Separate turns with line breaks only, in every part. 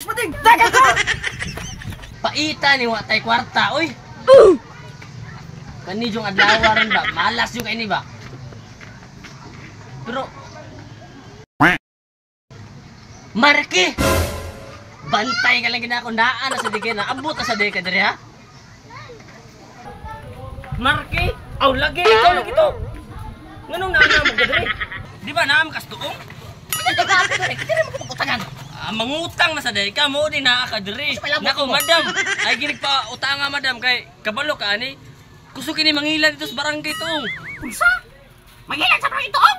Uspading. Dagan ka.
Paita ni wa tay kwarta, oy. Kani jung adlaw ron ba? Malas yung kay ni ba? Pero Marke! Bantay ka lang ginako naa na sa digay na abot na sa digay ka diri ha. Marke! Aw lagi ikaw lagi to. Nganong naa na mo ka diri? Di ba naa kas tuong?
Utangan.
Ah, mangutang na sa day ka mo di naa ka diri. Nako madam, ay ginig pa utanga madam kay kabalo ka ani. Kusog kini mangila dito sa barangay tuong.
Unsa? Maghilan sa barangay tuong?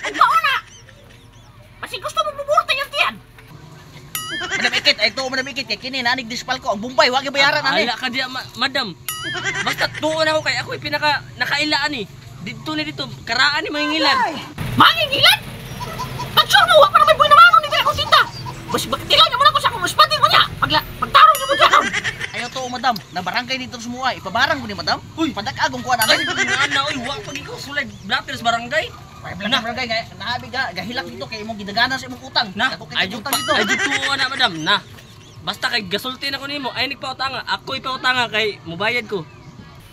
Ug mauna. Basi gusto mo buburta yung tiyan. Madam Ikit, ay tuo Madam Ikit kay kini nanig dispal ko ang Bombay, wa gyud bayaran ani.
Ala ka diya, madam. Basta tuon ako kay ako'y pinaka nakailaan ni. Dito ni dito, karaan ni mangingilan.
Mangingilan? Pag-sure mo, wa pa naman buhay naman ni akong tinda. Basi bakit tilaw niyo mo na ko sa akong uspading mo niya. Pagla, pagtarong niyo mo diyan. Ayaw to, madam. Na barangay dito sa Muay. Ipabarang ko ni madam.
Uy.
Padak-agong kuan
Ay,
ani.
na, oy, wa pag ikaw sulay blatter sa barangay.
Na barangay nga nahabi ga gahilak dito kay imong gidaganan sa imong utang.
Na,
Dako kay
ay jud
utang dito.
ay jud tuon na madam, na. Basta kay gasulti na ko nimo, ay nagpautanga, ako'y pautanga kay mubayad ko.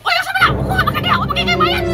Uy, asa man na? Kuha ba ka diha? Wa pa kay bayad.